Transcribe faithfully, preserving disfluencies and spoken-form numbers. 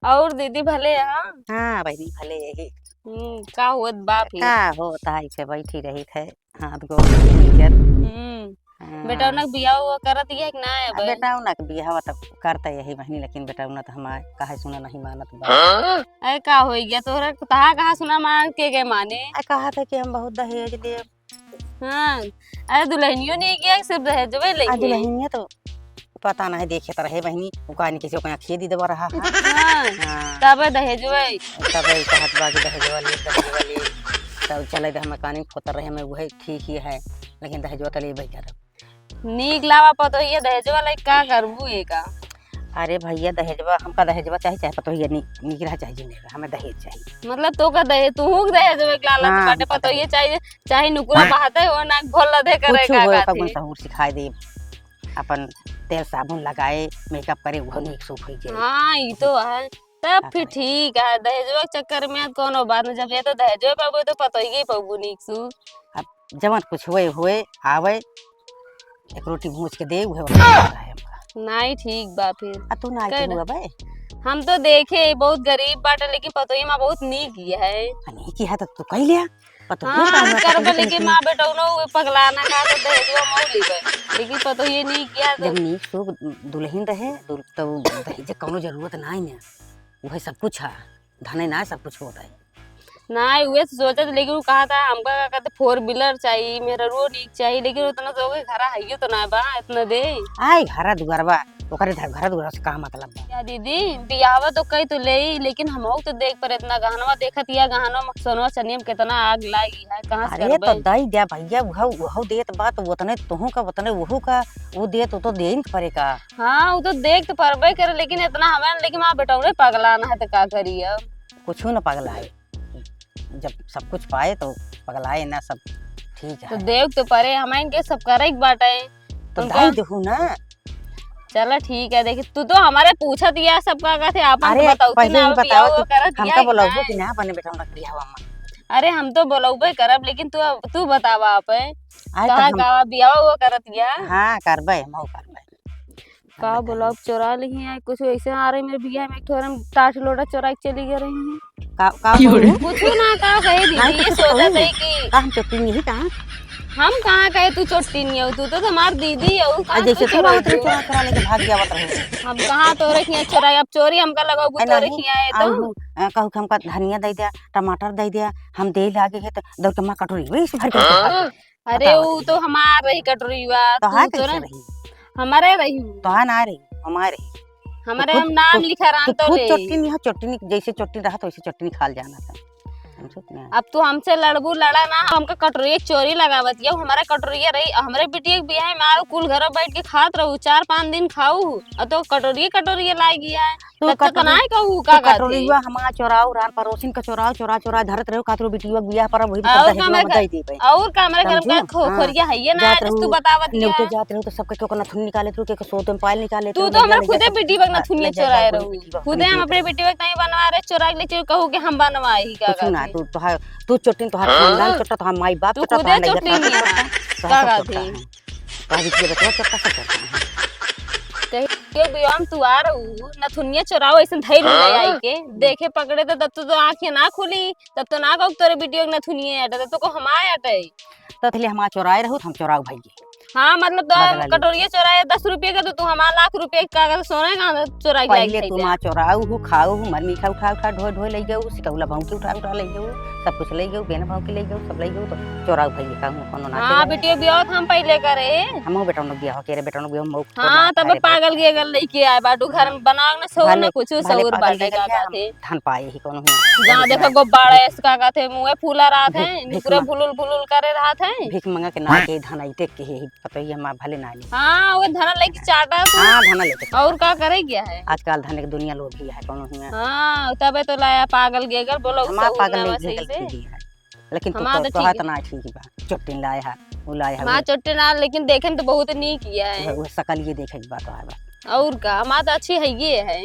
और दीदी भले हैं? हाँ बहिनी, भले यही। हम्म, का होत बा फिर? का होत है, ऐसे बैठी रही थे, हाथ गोड़ धोई कर। हम्म। हाँ। बेटौना के बियाह हुआ करत ये कि ना अब? बेटौना के बियाह तो करता यही बहिनी, लेकिन बेटौना तो हमार कहे सुना नहीं मानत बा। हाँ? अरे का हो गया तोहरा, तहा कहा सुना मांग के गए माने? अरे कहा था कि हम बहुत दहेज देब। हाँ, अरे दुल्हनियो नहीं गया, सिर्फ दहेजवे आ लेके। दुल्हनिया तो पता नहीं देखे तो रहे बहिनी, वो कहानी किसी को आँखिए दी देवा रहा है। हाँ, हाँ। तबे दहेजवे। तबे कहत बा कि दहेजवा ले, दहेजवा ले। तब चले दे हमें कहानी खोतर रहे, हमें वही ठीक ही है, लेकिन दहेजवा तो लेबे करब। नीक लावा पतोहिया दहेजवा ले का करबू एका? अरे भैया दहेजवा, हमका दहेजवा चाही, चाहे पतोहिया नी-, नीक रहा, चाहे जिंदगी रहा, हमें दहेज चाही। मतलब तो का दहेज, तू के दहेजवे के लालच हाँ, बाटे, हमका पतोहिया दहेज चाही, चाहे नुकुरा बहाते हो ना, भोल लदे करे कुछ का होए, का ओका गुण थे? सहूर सिखाए दे, अपन तेल साबुन लगाए, मेकअप करे, वो नीक सूख होई जाए। हाँ, ई तो है। तब का फिर करे? ठीक है, दहेजवा के चक्कर में कोनो बात नहीं, जब ये तो दहेजवे पाबू तो पतोहिए पाबू नीक सूख। अब जवन कुछ होए, होए, आवे, एक रोटी भूज के दे, उहे वाला है हमका। नाई ठीक बा फिर। आ तू नाई कह के ना। हुआ बे? हम तो देखे बहुत गरीब बाटे, लेकिन पतोही माँ बहुत नीक ही है। आ, नीक ही है तो तू कह लिया। पतोही हाँ, का हम हुआ, करबे, पतोही लेकिन तू माँ बेटौनो हुए पगला ना का तो दहेजवा मऊ लेबे। लेकिन पतोही नीक किया तो जब नीक सुख दुल्हन रहे, दुल-, तो दहेज के कौनो जरूरत नाई है। उहे सब कुछ है। धने ना सब कुछ होता है। ना, उहे से सोचत, लेकिन उ कहा था, हमका का कहते, four wheeler चाही, मेहररुओ नीक चाही, लेकिन उतना तो ओके घरा हइयो तो ना बा, इतना दे। आए घरा दुआरवा, ओकरे घर, घरा दुआरवा से का मतलब बा? या दीदी, बियाहवा तो कई तो लेई, लेकिन हमहू तो देख पर इतना गहनवा देखत या, गहनवा में सोनवा चनिया में कितना आग लागी है, कहाँ से अरे तो करबे? दई द्या भैया, उहउ, उहउ देत बा, तो उतने तुहू का, उतने उहू का, उ देत, उ तो देइन के परे का। हाँ, उ तो देख तो परबे करे, लेकिन इतना हमें, लेकिन माँ बेटौरे पगला ना है, तो का करी अब? कुछ न पगलाए। जब सब कुछ पाए तो पगलाए ना, सब ठीक तो है। देख तो परे, हमाइन के सब करे के बाटे। तो उनका दाई देहू ना। चला ठीक है, देखी तू तो हमारे पूछत या सब का कहते, आपन अरे, तो बताऊ पहले ना, ही अब बताओ बियाह कि करत हमका या कि बोलबो ना? कि ना अपने बेटा उनका बियाह में? अरे हम तो बोलबे करब, लेकिन तू, तू बतावा आप, आए तो कहा हम का बियाह वो करत या? हाँ, करबे, हम करबे। का बोला, अब चोरा लिही है, कुछ वैसे आ रही मेरे बियाह में, एक ठो हम टाट लोटा चोरा के चली गई रही है। का, का क्यों रे? बोलू? कुछ ना, का कहे दीदी, नहीं, ये कुछ सोचा कहू। था कि का हम चोट्टी नहीं का? हम कहाँ कहे तू चोट्टी नहीं हो, तू तो हमार दीदी हो, आ, कहाँ जैसे तू तू चोरा आवत रही, हो? चोरा, चोरा लेके भाग गया आवत रही। हम कहाँ तोरे खिया चोरा, अब चोरी हमका लगाओ, ए, तोरे नहीं, खिया है तो? आहू, अ, कहू कि हमका धनिया दे दिया, टमाटर दे दिया, हम दे लागे है तो दौड़ के माँ कटोरी, वही से भर के हाँ? अरे, बताओ उ तो। तो हमार रही कटोरिया, तो तू हाँ, तो कैसे ना, रही? हमारे रही। तो हाँ, ना रही, हमारे रही। हमारे तू हम खुद, नाम तू, लिखा रहन तू तो खुद ले। चोट्टी नहीं हो, चोट्टी नहीं, जैसे चोट्टी रहा तो वैसे चोट्टी नहीं खाल जाना था। समझो कि नहीं? अब तू हमसे लड़बू, लड़ा ना, हमका कटोरिया के चोरी लगावत, ये हमारा कटोरिया रही, हमरे बिटिया के बियाह में आउ कुल घरों बैठ के खात रहू, चार पाँच दिन खाऊ, और तो कटोरिया, कटोरिया लागी है। तू तब तो कटोरी-, तनाई कहू, का तू कहत कटोरी है? हुआ हमार चोराऊ, रान परोसिन का चोराऊ, चोरा, चोरा धरत रहो, कातरो बिटिया के बियाह पर वही और दहेज का में हमरे दे देबे। और का हमरे घर समझू? का खो-, हाँ। खोरिया है ये ना, जात जस तू रहू, बतावत नेवते या। जात रहू तो सबके केहू के नथुनी निकाले तू, केहू के सोते में पायल निकाले तू तू, तो ना हमरे जाए, खुदे ना बिटिया के जाए, नथुनिया ना जाए, चोराए ना रहू। बिटिया के खुदे हम नथुनिया अपने चोराए। बिटिया के नहीं बनवा रहे, चोरा के ले चोर कहू कि हम बनवाए ही का कुछ ना, कहत है? तू, तोहार, तू चोटिन, तोहार हाँ। खानदान चोटा, तोहार माई बाप तू चोटा, खुदे तोहार नैया चोटिन सास ही चोटा, है। तोहार का सब कहत चोटा है? है? तोहार बिटिया बेटवा चोटा, सब चोटा है। कहियो बियाह में तू आ रहू, नथुनिया चोराओ, ऐसे धइल ले हाँ? आई के, देखे पकड़े तो तब तो, तो आँखें ना खुली, तब तो ना कहू तोरे बिटिया के नथुनिया अटे, तब तो को हमारे अटे। तो थले हमार चोराए रहू, तो हम चोराऊ भइये। हाँ, मतलब तो बदला ले। कटोरिया चोराए दस रुपये का, तो तू हमार लाख रुपये का अगर सोना का चोरा के लाई पहले खाई तू ले। माँ चोराऊ हूँ, खाऊ हूँ, मर मीठा उठा उठा ढोए ढोए ले जाऊ, सिकौला भौंकी उठा उठा ले जाऊ, सब कुछ ले जाऊ, बेन भौंकी ले जाऊ, सब ले जाऊ, तो चोराऊ भइये का हूँ, कोनो ना हाँ, चोराऊ। बिटिया बियाह तो हम पहले करे। हमहू बेटा लोग बियाह के रे, बेटा लोग बियाह मौक हाँ, तब पागल के अगर लइके आए बाटू घर में, बनाओ ना सौर भले, ना कुछ भले सौर पागल बाटे के का लइके आए, कहते। हम धन पाए ही कोनो हुआ। जहाँ देखो गुब्बारा ऐसे का कहते, मुँहे फूला रहत है, नुकरे भुलुल भुलुल करे रहत है। भीख मंगा के ना के धन आइते के ही पता ही हमार भले ना ली। हाँ, वो धन लेके चाटा तू। हाँ, धन लेके चाटा। और का करे गया है? आजकल धन के दुनिया लोभी है कोनो हुआ। हाँ, तबे तो लाया पागल गेगर, बोलो हमार सौर पागल ना लेके वैसे गेगल से। ठीक है। लेकिन तू हमार तो, तो तोहार ठीक तो ना ठीक बा। चोट्टिन लाए हा, उ लाए हा, हमार उ। चोट्टिन ना, लेकिन देखे में तो बहुत नीक ही है। उहे, उहे सकल ये देखे के बा तोहार बा। और का, हमार तो अच्छी है ये है।